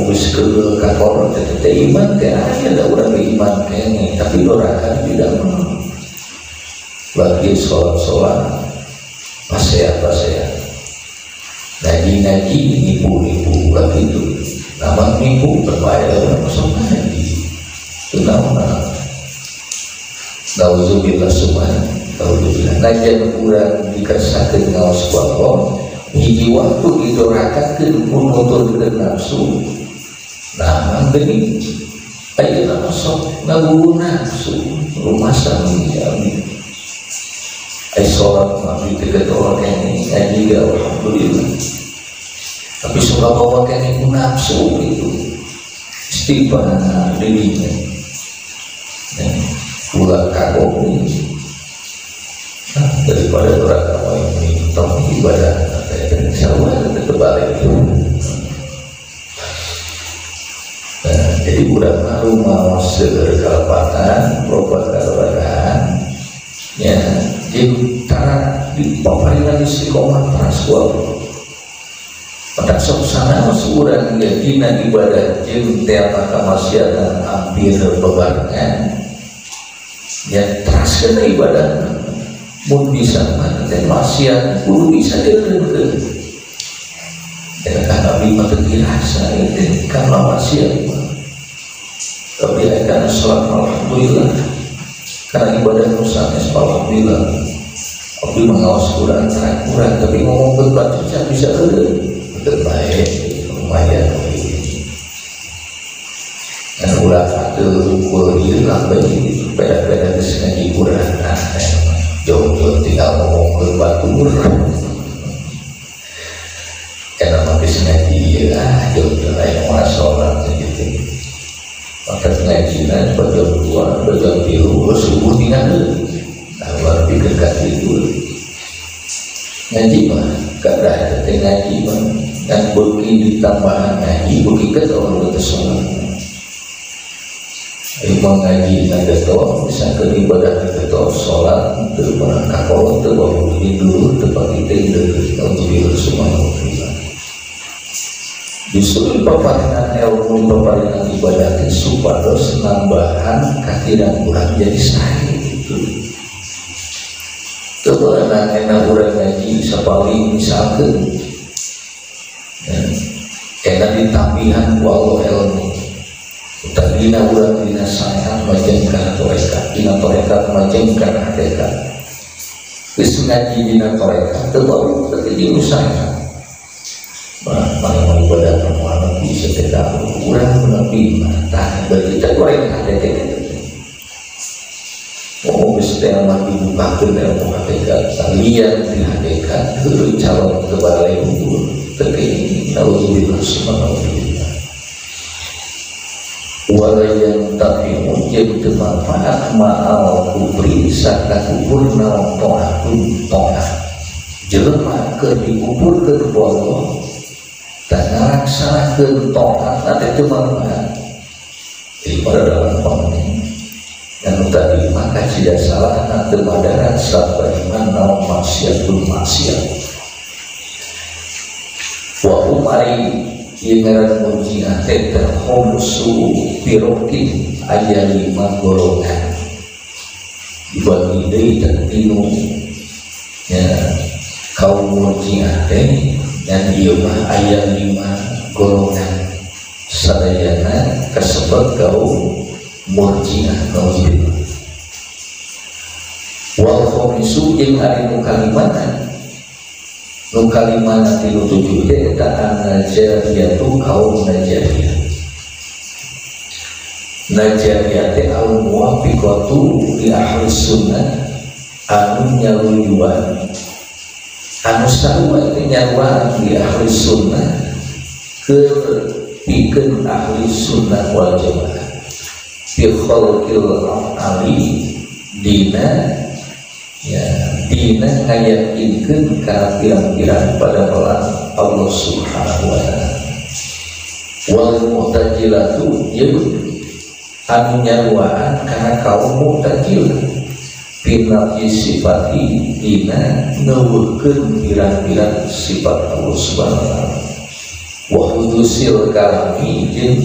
geus keul ka kolot teh iman teh aya da urang iman keneh tapi dorakan tidak mau. Lagi sholat-sholat pasea-pasea ngaji-ngaji nipu-nipu lagi itu nama nipu berbahaya orang masuk ngaji itu nama nauzubillah subhanahu nauzubillah najan urang dikersakakeun ngaos ku Allah hiji waktu didorakakeun ku nuturkeun nafsu nah geuning ayeuna masuk ngaguru nafsu rumasa amin. Ai sholat mah teu ketolak keneh ngaji ge alhamdulillah tapi suka bawa keneh ku nafsu gitu istighfar dirinya ulah kagok nah, daripada orang kamu yang minta ibadah dan insyaallah itu kebalik. Nah, jadi urang rumah seueur kalepatan loba kalepatan ya jeung tara dipaparinan istiqomah teras ku Allah. Maka sok sanaos urang ge dina ibadah jeung tema kamaksiatan hampir bebarengan ya teraskeun ibadah mun bisa mah teh maksiat kudu bisa dieureunkeun. Ya kan abdi mah teu dirasa ieu karena maksiat mah. Tapi karena sholat alhamdulillah karena ibadah sanes alhamdulillah abdi mengawas Quran terang Quran tapi ngomong berbatu bisa eureun terbaik lumayan dan ulah atuh ukur ieu lambai gitu beda-beda geus ngaji Quran nah jauh-jauh tinggal ngomong ke batur karena mah geus ngaji ieu ah jauh-jauh lain moal salat gitu maka ngajina jam 2 jam 3 subuh tinggal nah baru pikir ka tidur ngaji mah kadah teh ngaji mah dan beuki ditambahan ngaji beuki ketol teu salat. Imam ngaji na getol bisa ke ibadah getol salat teu pernah kakolot teu bawa tidur teu pagi teh deui subhanallah. Justru paparinan ilmu paparinan ibadah teh supados nambahan katirang urang jadi sae gitu. Teu beunang enak urang ngaji sapaling misalkeun enak ditambihan ku Allah ilmu. Dina urang dina syariat majeng kana tarekat, dina tarekat majeng kana hakikat. Geus ngaji dina tarekat teu bau teu jeung syariat. Paling ibadah permohonan bisa tidak urang nabi tah bagi teh goreng hakikat. Oh geus teh mah dibukakeun ilmu hakikat, salian di hakikat heueuh calon teu balai unggul teu keuing nauzubillah subhanallah. Walayan tapi mungkin kemanfaat ma'al kubri sarta kubur naon to'atun to'at jelema keur dikubur ke Allah dan ngalaksanakeun to'at nanti teu manfaat daripada dalam panggung dan tadi maka tidak salah nanti madarat sabaiman naon maksiatun maksiat wa umari ieu ngaran murji'ah teh terkhomsu firokin aya 5 golongan dibagi deui tinu ya kaum murji'ah teh dan ieu mah aya 5 golongan sadayana kasebut kaum murji'ah nauzubillah wal khamisu jeung ari nu kalimana nu kalimana tilu tujuh teh eta an-najariyatu kaum najariyah. Najariyah teh al muwafiqatu li ahli sunnah anu nyaluyuan anu sarua teh nyaruan di ahli sunnah keur pikeun ahli sunnah wal jamaah fi khalqil af'ali dina ya dina ngayakinkeun kana pirang-pirang pada Allah Subhanahu wa taala. Wal mu'tazilatu jeung anu nyaruaan kana kaum mu'tazilah fi sifati dina ngeuweuhkeun pirang-pirang sifat Allah Subhanahu wa taala. Wa hudusil kalami jeung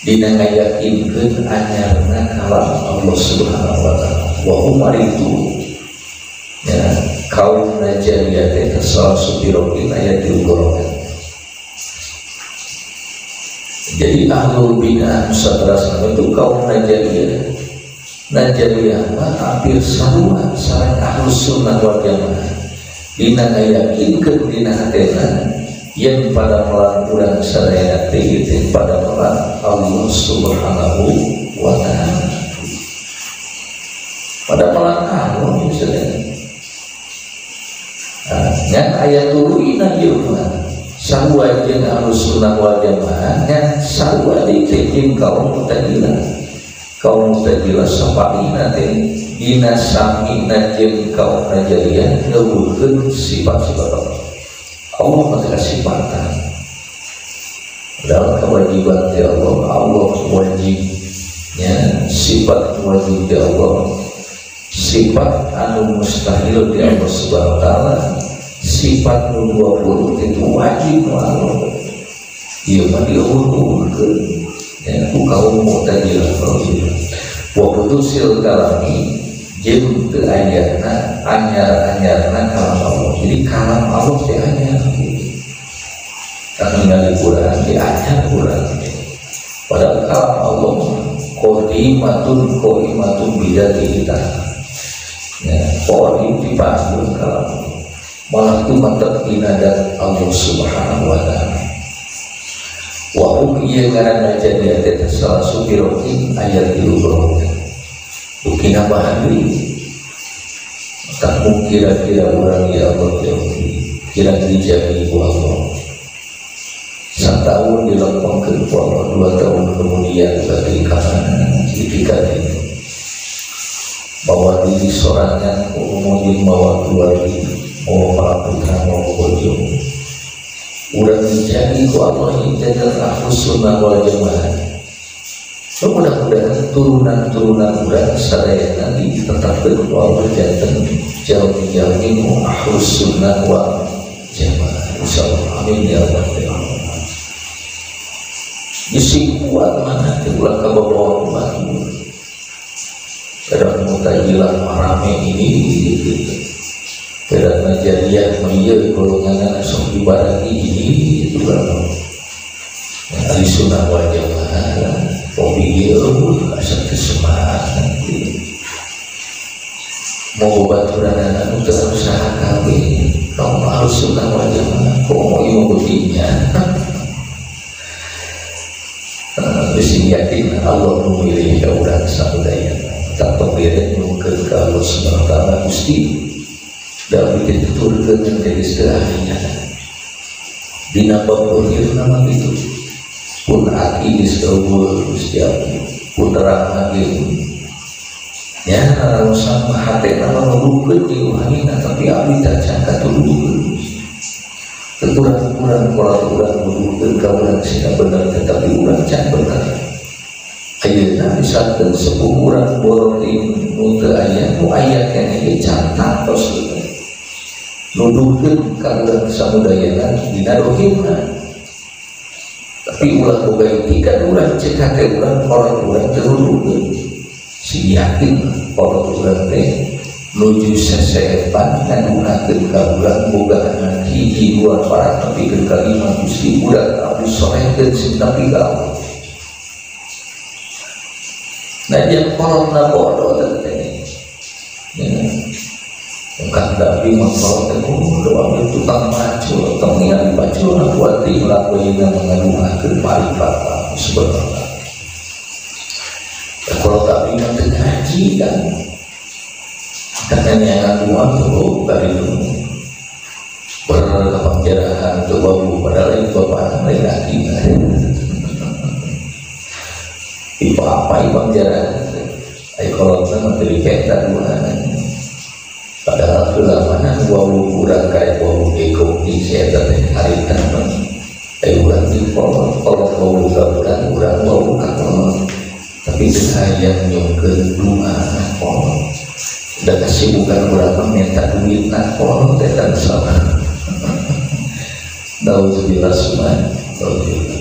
dina ngayakinkeun anyarna kalam Allah Subhanahu wa taala. Wa hum itu ya kaum najariyah teh salah supirokin aya tilu golongan. Jadi ahlul bid'ah satrasna itu kaum najariyah. Najariyah mah hampir sarua sareng ahlus sunnah wal jamaah. Dina ngayakinkeun dina hatena yen pada melan urang sadaya teh teh pada melan Allah Subhanahu wa taala. Pada melan Allah misalnya. Nah, ngan aya tuluina ieu mah sarua jeung ahlus sunnah wal jamaah ngan sarua deui teh jeung kaum Mu'tazilah. Kaum Mu'tazilah sapalihna teh dina samina jeung kaum Najariyah ngeuweuhkeun sifat-sifat Allah. Allah mah teu kasipatan. Dalam kewajiban ti Allah, Allah wajibnya sifat wajib ti Allah, sifat anu mustahil di Allah Subhanahu wa taala, sifat nu 20 itu wajib nu Allah. Ieu mah dieuweuh-euweuhkeun ya ku kaum Mu'tazilah kalau wa hudusil kalami jeung teu ayana anyar-anyarna kalam Allah. Jadi kalam Allah teh anyar gitu. Kan ningali Quran di anyar Quran. Padahal kalam Allah qadimatun qaimatun bidati kita. Ya, qadim dipanggil kalam Allah. Malah tu mantap dinadat Allah Subhanahu wa taala. Wa hum ieu ngaranna jadi teh salah supirokin ayat 3 golongan. Bukti nambahan deui. Tak kira-kira urang ya Allah ya kira dijami ku Allah. Satahun dilempengkeun ku Allah, 2 tahun kemudian bagi kana ketika itu bawa diri sorangan kemudian bawa keluarga bawa para putra bawa bojo urang dijami ku Allah jadi ahlus sunnah wal jamaah. Mudah-mudahan turunan-turunan urang sadaya nanti ditetapkeun ku Allah janten jauh-jauh ahlus sunnah wal jamaah. Insyaallah amin ya Allah ya Allah. Isi kuat mana teh ulah kabawa batu. Kadang Mu'tazilah rame ini gitu. Kadang Najariyah mah ieu golonganna sok dibaraki ini gitu kan. Ahli sunnah wal jamaah kopi ieu asa teu semangat gitu. Mau baturanana nu teu usaha kabeh kaum ahli sunnah wal jamaah komo ieu beukinya. Bisi yakin Allah memilih ka urang samudayana. Tak pemirin nyungkeun ka Allah Subhanahu wa taala Gusti da abdi tuturkeun teh geus teu aya. Dina bab dohirna mah kitu. Pun aki geus eueuh Gusti abdi, pun terang ge. Ya naraosan mah hatena mah nuduhkeun di rohanina tapi abdi teh can katuduhkeun. Kurang-kurang kolot urang nuduhkeun ka urang sina bener tetapi urang can bener. Ayeuna misalkeun sepuh urang boroting nu teu aya nu aya keneh ge can tantos gitu. Nuduhkeun ka urang samudayana dina rohimna. Tapi ulah boga itikan urang cek hate urang kolot urang teu nuduhkeun. Sing yakin kolot urang teh nuju sesepan ngadunakeun ka urang boga anak hiji dua para nepikeun ka lima Gusti budak abdi soehkeun sing nepi ka Allah. Najan kolotna bodoh teh. Ya. Kang abdi mah kolot teh bodoh abdi tukang macul tong ningali baculna kuat teuing lakoina ngadunakeun marifat subhanallah. Kolot abdi mah teu ngaji kan. Katanya yang ngaduan tuh kali itu berkepanjarahan tuh babu padahal itu bapak lain lagi tipe apa ibang jarang ayo kalau kita menteri peta dua padahal kelamana wawu kurang kayak wawu ego di saya tadi hari tanpa ayo kurang di kolot kolot wawu kurang kurang wawu kolot tapi saya nyungkeun dua kolot udah kesibukan berapa minta duit nak kolot teh dan salah Nauzubillah summa nauzubillah.